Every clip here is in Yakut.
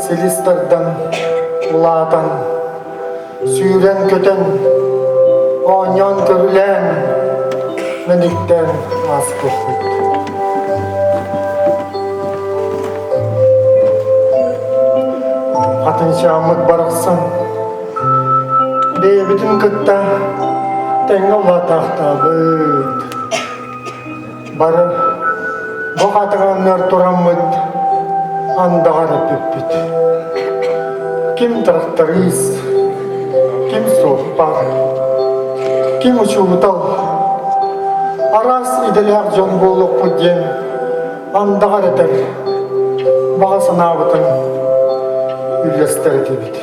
силис тардан, улаатан, сүүрэн-көтөн, оонньоон-көрүлээн, мэниктээн ааспыппыт. Хатынчааммыт барахсан бэйэбитин кытта тэҥҥэ улаатаахтаабыт. Бары бу хатыҥаннар тураммыт андаҕар эппиппит. Ким тракторист, ким суоппар, ким учуутал, араас идэлээх дьон буолуохпут диэн андаҕар этэр баҕа санаабытын үллэстэр этибит.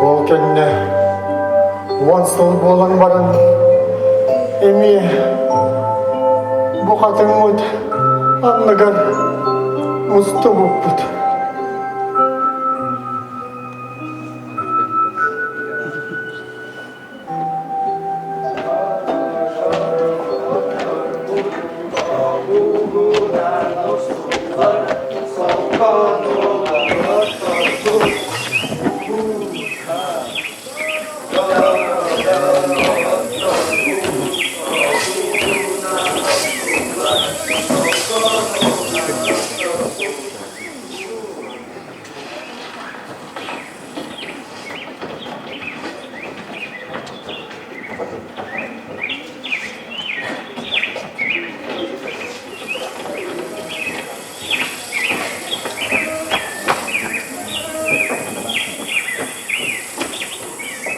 Ол кэннэ 10 сыл буолан баран эмиэ бу хатыҥмыт анныгар мустубуппут.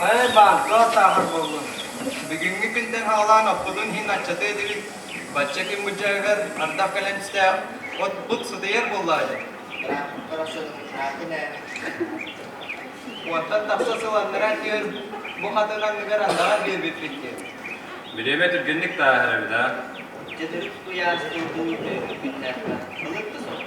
Ай, баанка тааһар буоллун. Бүгүҥҥү күнтэн саҕалаан оппутун иһин аччатыа этибит. Бачча күн быдьаһыгар ардах кэлэн түстэ, от бут сытыйар буоллаҕа дии. Уонтан тахса сыл аннараа өттүгэр бу хатын анныгар андаҕар биэрбиппит дии. Бириэмэ түргэнник тааһар эбит аа. Дьэдэрик куйаас сылдьыы күннээхтэр. Былыр да суох.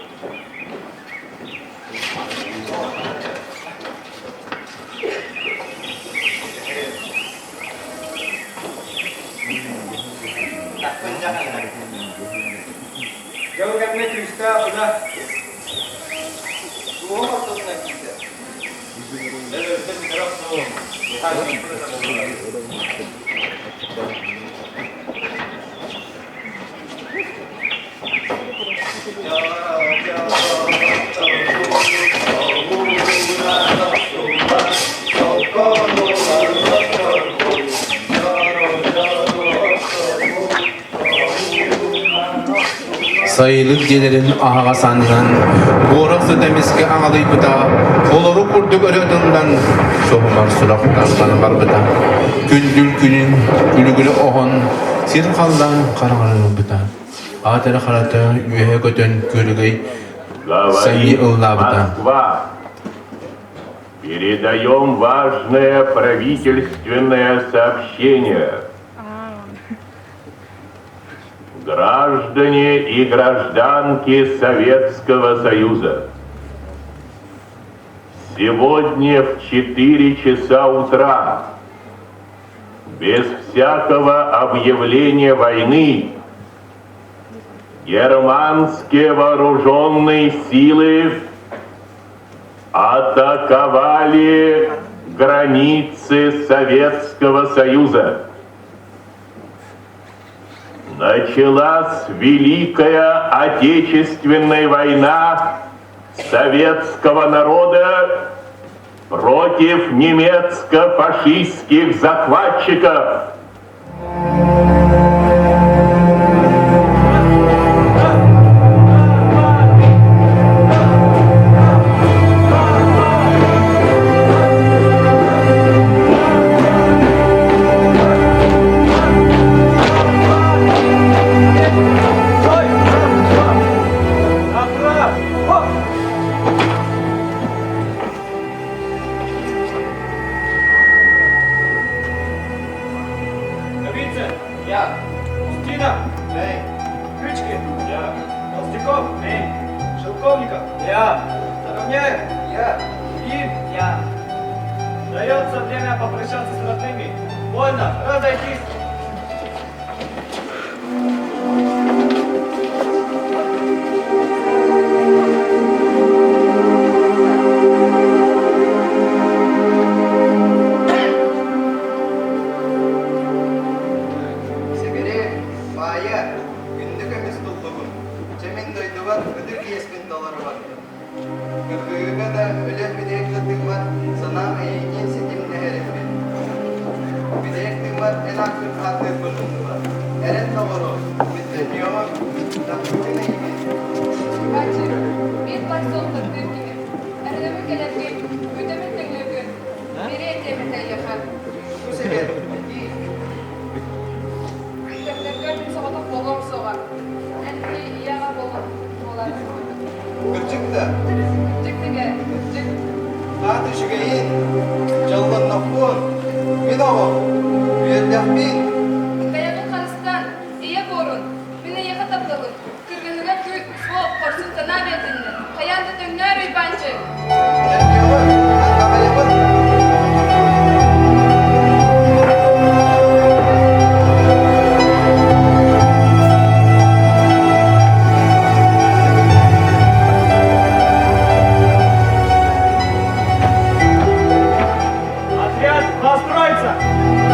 Дьыл кэмҥэ күүстээх үлэ Туох ортотунан киирдэ? Өлөртөн бүтэрэ охсуом. Сайылык дьиэлэрин аһаҕас аннынан буорах сыта эмискэ аҥалыйбыта, олору курдук өрө тыллан соһумар сурах тарҕана барбыта. Күндүл күнүн күлүгүрэ оһон сир халлаан хараҥаран ылбыта. Аат эрэ харата үөһэ көтөн күөрэгэй сайыы Говорит ыллаабыта. Москва. Передаем важное правительственное сообщение. Граждане и гражданки Советского Союза, сегодня в 4 часа утра без всякого объявления войны германские вооруженные силы атаковали границы Советского Союза. Началась Великая Отечественная война советского народа против немецко-фашистских захватчиков. Я. Устинов. Эй. Крючкин. Я. Толстяков. Эй. Шелковников. Я. Заровняев. Я. Ильин. Я. Дается время попрощаться с родными. Вольно, разойтись. Маайа, күндү көмүс туллугум, чэ мин дойдубар ытык иэспин толоро бардым. Кыргыһыыга да өлөр бүтэһик да тыыммат, санаам эйигин ситимнэһэр эбит. Бүтэһик тыыммат эн ааккын ааттыырбын умнуба. Эрэн доҕору, бүттэнньиэҕим, таптыыбын эйигин. Баччык, биир бар суол таптыыр киһи. Эрэнэбин кэлэргин, күүтэбин төҥнөргүн. Бири этиэм этэ эйиэхэ. Тус эбэр, этиий. Төннөргө мин соҕотох буолуом суоҕа. Эн киһи ийэ-аҕа буолар. Кырдьык да? Кырдьык тэгэ, кырдьык. Аат үчүгэйин, дьоллоннохпун, мин оҕом, үөрдэхпин. Бэйэҕин харыстаан, ийэ буорун, мин эйиэхэ тапталым, кыргыһыга күүт, суох, хорсун санаа биэрдиннэ. Хайаан да төҥнөөр Уйбаанчык! Төннүөҕүм, андаҕайабын. Отряд построиться!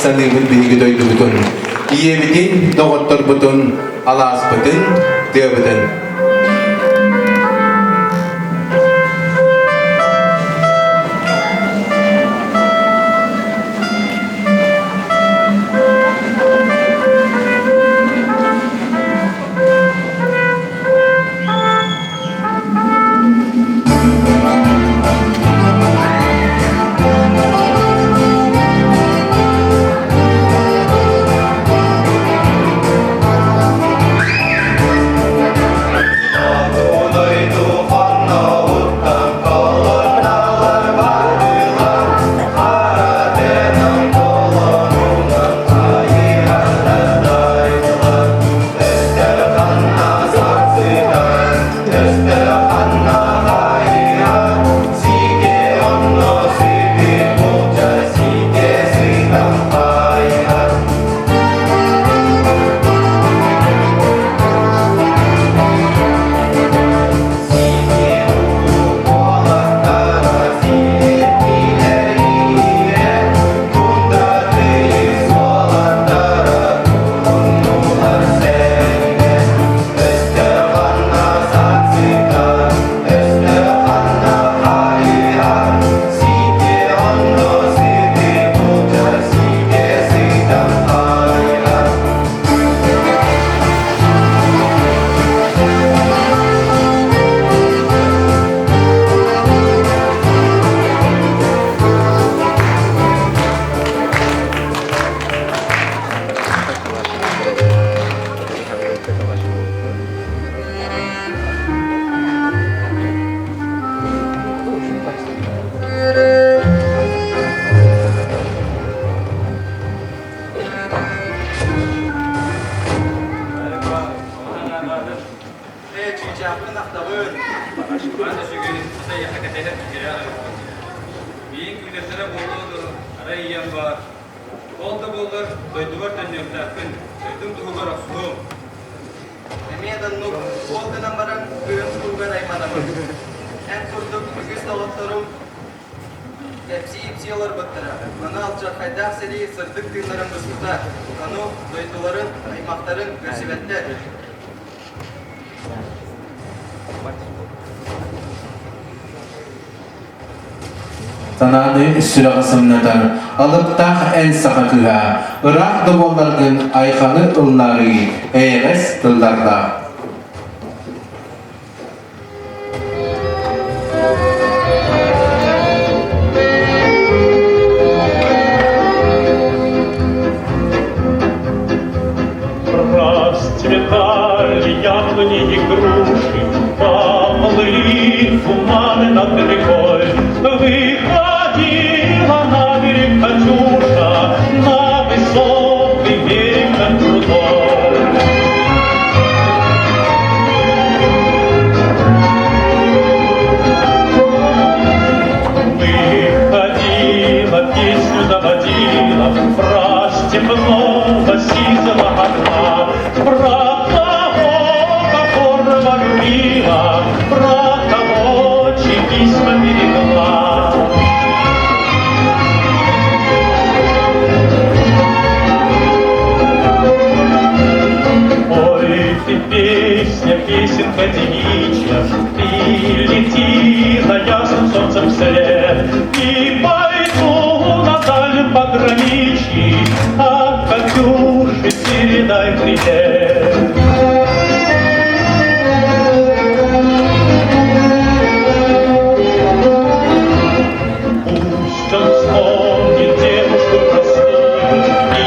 саныыбын биһиги дойдубутун, ийэбитин, доҕотторбутун, алааспытын, тыабытын. Ээ, чыычаахпын ахтабын. Аны сүгүн сайыха кэтэһэр кирэ арыппыт. Миин күүтэрдэрэ буолуо дуо, арай ийэм баар. Ол да буоллар, дойдубар төннүөхтээхпин, дойдум туһугар охсуһуом. Эмиэ да оннук, ол гынан баран кыһын куруугар айманабын. Эн курдук үгүс доҕотторум кэпсии-ипсии олорбуттара. Аны алдьархайдаах сэрии сырдык тыыннарын быспыта. Аны дойдуларын, аймахтарын көрсүбэттэр. Санааны сүрэҕи сымнатар, алыптаах эн саха кыыһа, ыраах да буолларгын айханы ыллаарыы, эйэҕэс тыллардаах. Расцветали яблони и груши, Поплыли туманы над рекой. Выходила на берег Катюша, На высокий берег над крутой. Выходила, песню заводила Про степного сизого орла, Про того, которого любила, Про того, чьи письма берегла. Ой, ты песня, песенка девичья, Ты лети за ясным солнцем вслед, И пойду на даль пограничьи, А Катюше передай привет. Пусть он вспомнит девушку простую И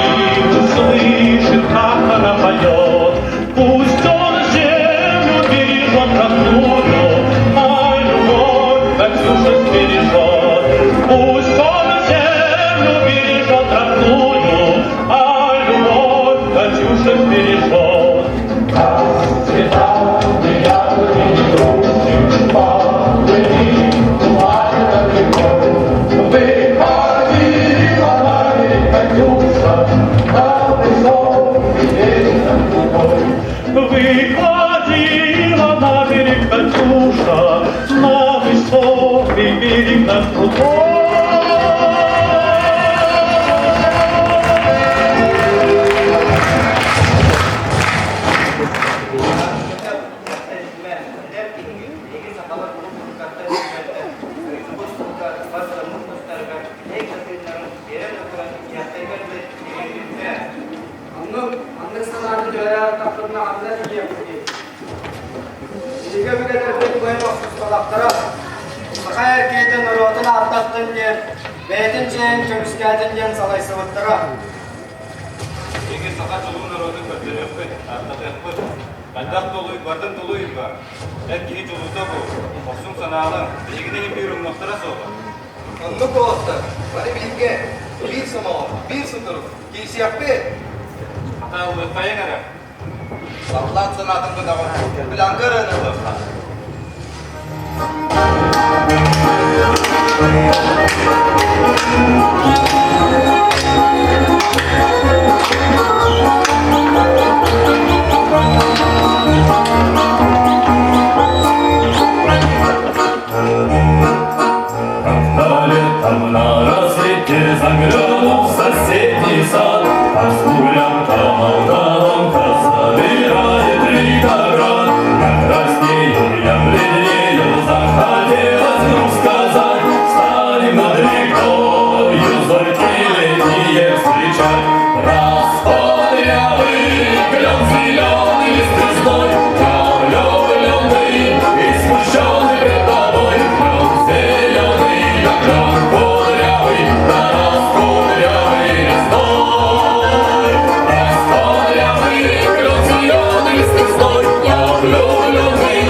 услышит, как она поет. Пусть он землю бережет родную, А любовь Катюша сбережет. Пусть он землю бережет родную, А любовь Катюша сбережет. Расцветали яблони и груши, Поплыли туманы над рекой. Выходила на берег Катюша, На высокий берег над крутой. Выходила на берег Катюша, На высокий берег над крутой. Уонна ханна тиийиэхпитий? Биһиги өбүгэлэрбит кыайан охсуспатахтара. Саха эр киһитэ норуотун ааттаттын диэн, бэйэтин чиэһин көмүскээтин диэн салайсыбыттара. Биһиги саха чулуу норуотун көрдөрүөхпүт, ааттатыахпыт. Хайдах толуй, бардын толуй ба. Эр киһи чулуута бу. Охсуҥ санаалаҥ, биһигини иһин биир умнуохтара суоҕа. Оннук уолаттар, бары бииргэ, биир сомоҕо, биир сутурук, киирсиэхпит! Хата ыллыаххайыҥ эрэ. Саллаат санаатын көтөҕөн, былаанга ырыаны ылыахха. Как-то летом на рассвете заглянул в соседний сад, А с гулянка молдаванка собирает виноград. Я краснею, я бледнею, захотелось вдруг сказать, Станем над рекою зорьки летние встречать. Расподрявый клен зеленый лист лесной, Я влюбленный и смущенный пред тобой. Клен зеленый, я клен кудрявый, да раскудрявый лесной. Раскудрявый клен зеленый лист лесной, Я влюбленный.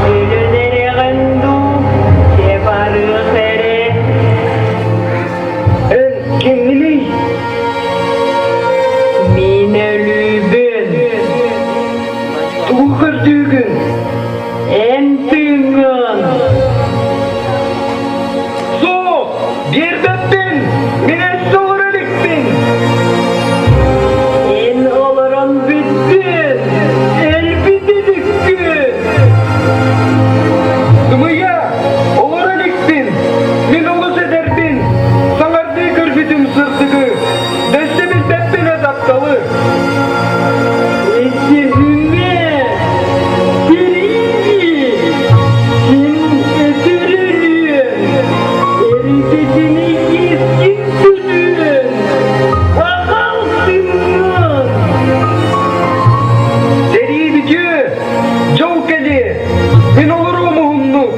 Өлөн эрэҕин дуу, дьэ барыах эрэ. Эн кимҥиний? Мин өлүүбүн. Тугу көрдүүгүн? Эн тыыҥҥын. Суох! Биэрбэппин! Мин өссө олоро иликпин! Эн олорон бүттүн, өлбүт иликкин. Сымыйа! Олоро иликпин! Мин олус эдэрбин! Саҥардыы көрбүтүм сырдыгы! Дөссө билбэппин ээ тапталы! Өсөһүмэ, сэрии, син өтөр өлүөҥ, эрдэтинэ иэскин төлүөҥ, аҕал тыыҥҥын. Сэрии бүтүө, дьол кэлиэ, мин олоруом уһуннук.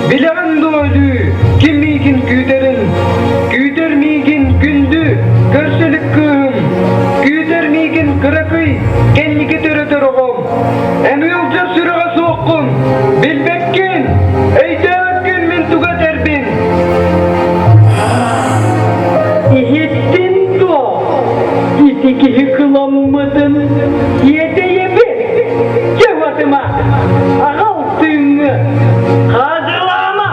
Билэҕин дуо өлүү, ким миигин күүтэрин? Күүтэр миигин күндү, көрсө илик кыыһым. Күүтэр миигин кыракый, кэнники төрөтөр оҕом. Эн ыалдьар сүрэҕэ суоххун, билбэккин, өйдөөбөккүн мин тугу этэрбин. Иһиттин дуо? Ити киһи кыламмытын тиэтэйэбин. Чэ батыма, аҕал тыыҥҥы, хаадьылаама!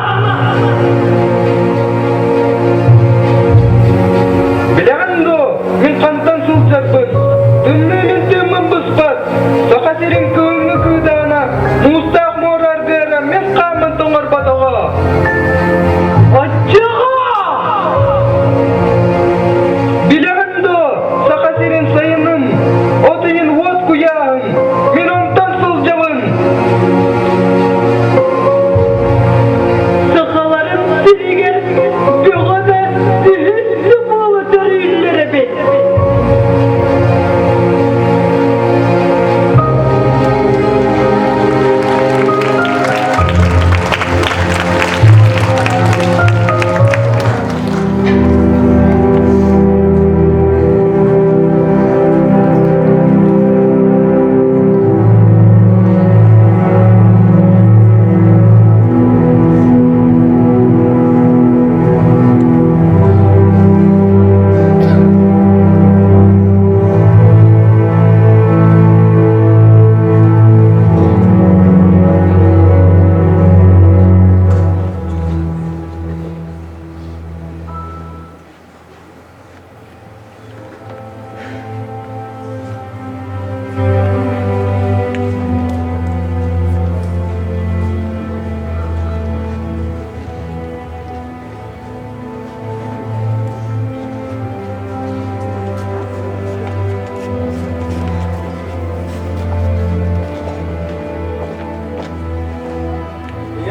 Билэҕин дуо, мин хантан сылдьарбын? Тымныы мин тыыммын быспат, Саха сирин кыһыҥҥы кыыдаана, муустаах муора аргыара мин хааммын тоҥорботоҕо. Оччоҕо! Билэҕин дуо, Саха сирин сайынын, от ыйын уот куйааһын, мин онтон сылдьабын.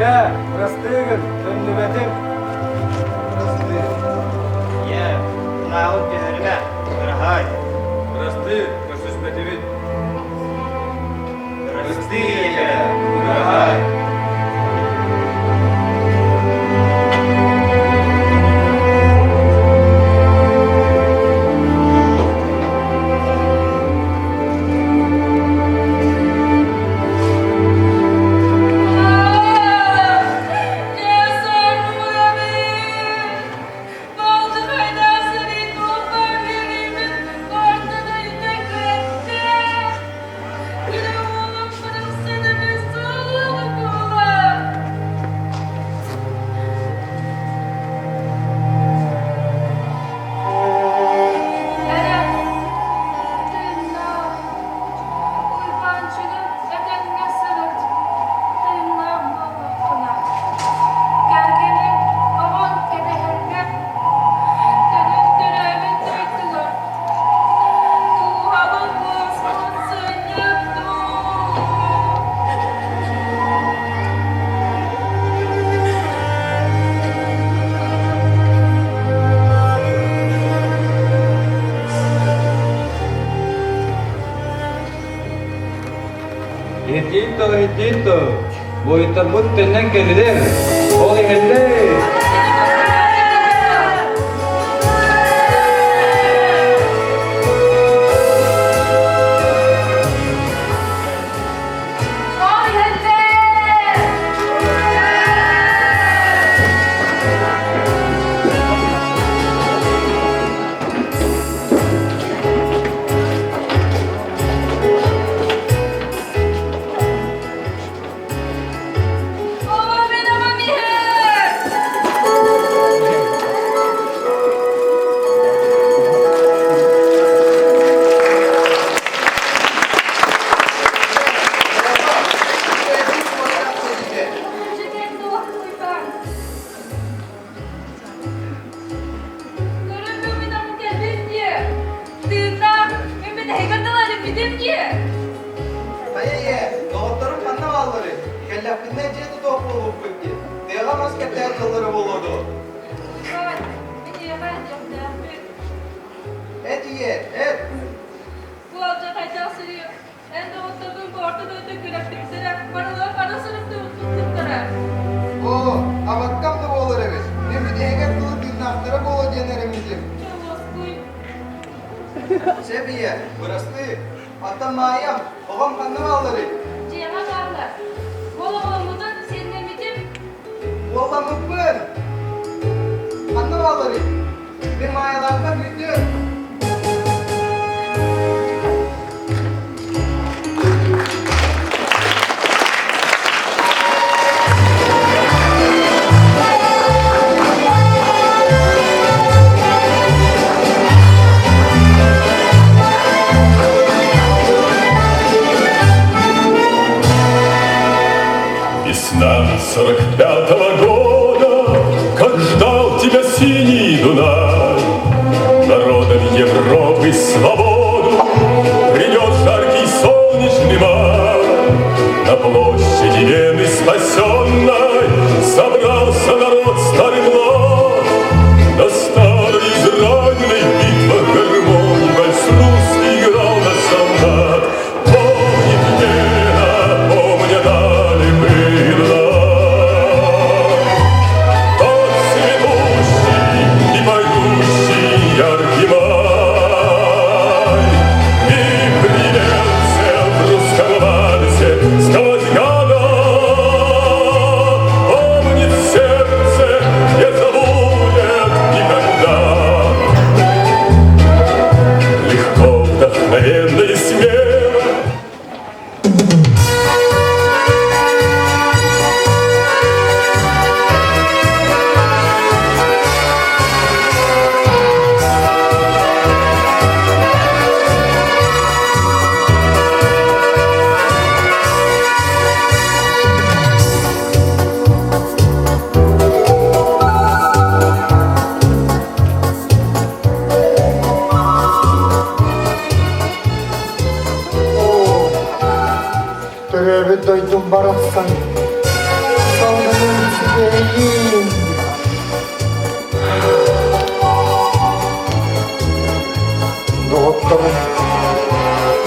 Ийээ, бырастыы гын, төннүбэтим. Бырастыы. Ийээ, санааҕын түһэримэ, быраһаай. Бырастыы, көрсүспэтибит. Бырастыы, ийээ, быраһаай. Уйбаанчыгым, этэҥҥэ сырыт, тыыннаах буоллаххына. Кэргэниҥ, оҕоҥ кэтэһэллэр, төнүн төрөөбүт дойдугар. Дууһабын буоспут сынньык дуу. Иһиттиин то, иһиттиин то, буойуттарбыт төннөн кэллилэр, ол иһэллэр. Ол иһэллэр! Оо, мин аҕам иһэр! Дьиҥэр туох Уйбаан? Көрөн мин аҕам кэлбит дии. Тыыннаах, мин бүтэһигэр тылары бүтүм дии. Хайа ийээ, доҕотторум ханна баалларый? Кэллэхпинэ дьиэ тутуох буолбуппут дии. Тыаҕа мас кэптээн тыллара буолуо дуо? Уйбаан, мин эйиэхэ этиэхтээхпин. Эт ийээ, эт! Бу алдьархайдаах сырыы эн доҕотторгун бу орто дойду күрэхтэһиктэрэ барылара хара сырыттыбыттара. Оо, абаккам да буолар эбит. Мин бүтэһигэр тылы тыыннаахтара буолуо диэн эрэммитим. Чэ, уоскуй. Сөп ийээ, бырастыы. Оттон Маайам, оҕом ханна баалларый? Дьиэҕэ бааллар. Ол оҕоломмутун сиэннэммитим. Уолламмыппын! Ханна баалларый? Мин Маайалаахпар күүттүм. Весна 45-го года, как ждал тебя синий Дунай, Народам Европы свободу принес жаркий солнечный май. На площади Вены спасенной собрался народ старый млад. На старой израненной в битвах гармонии вальс русский играл на солдат. Помнит Вена, помнят Альпы и Дунай. Тот цветущий и поющий яркий май. И привет в русском вальсе сквозь года. Помнит сердце, не забудет никогда. Легко, вдохновенно и смело. Төрөөбүт дойдум барахсан. Салгыным сибиэһэйиин. Доҕотторум,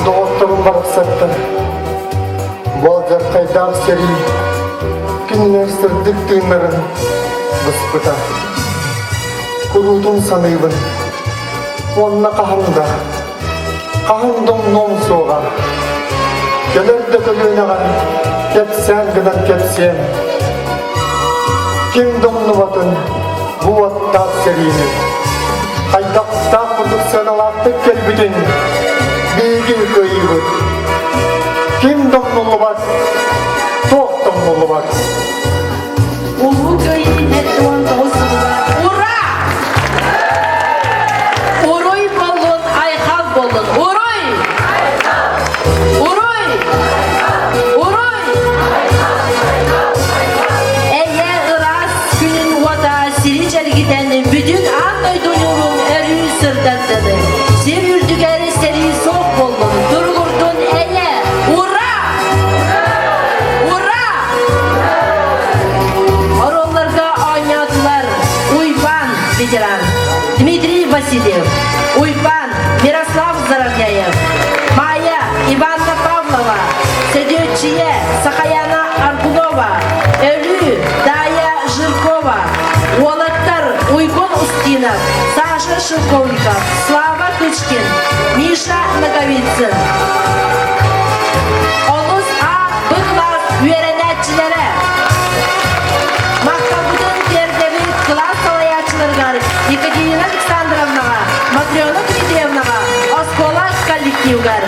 доҕотторум барахсаттар, бу алдьархайдаах сэрии кинилэр сырдык тыыннарын быспыта. Куруутун саныыбын, уонна хаһан да, хаһан да умнуом суоҕа. Кэлэр да көлүөнэҕэ кэпсээн гынан кэпсиэм. Ким да умнубатын бу уоттаах сэриини. Хайдахтаах курдук сыаналаахтык кэлбитин биһиги кыайыыбыт. Ким да умнуллубат, туох да умнуллубат. Улуу Кыайыы 79 сылыгар Ура! Уруй буоллун, айхал буоллун! Уруй! Уруй! Уруй! Эйэ ыраас күнүн уота сири чэлгитэн бүтүн аан дойду ньуурун өрүү сырдаттыны. Сир үрдүгэр сэрии суох буоллун, туругурдун эйэ! Ура! Ура! Оруолларга оонньоотулар Уйбаан ветеран, Дмитрий Васильев, Уйбаан Мирослав Заровняев, Майя Иванна Павлова, Сөдүөччүйэ Сахаяна Аргунова, Өлүү Дая Жиркова, уолаттар Уйгун Устинов, Саша Шелковников, Слава Кычкин, Миша Ноговицын. Онус А Б кылаас үөрэнээччилэрэ Махталбытын тиэрдэбит кылаас салайааччыларыгар Екатерина Александровнаҕа, Матрена Дмитриевнаҕа, оскуола коллективыгар.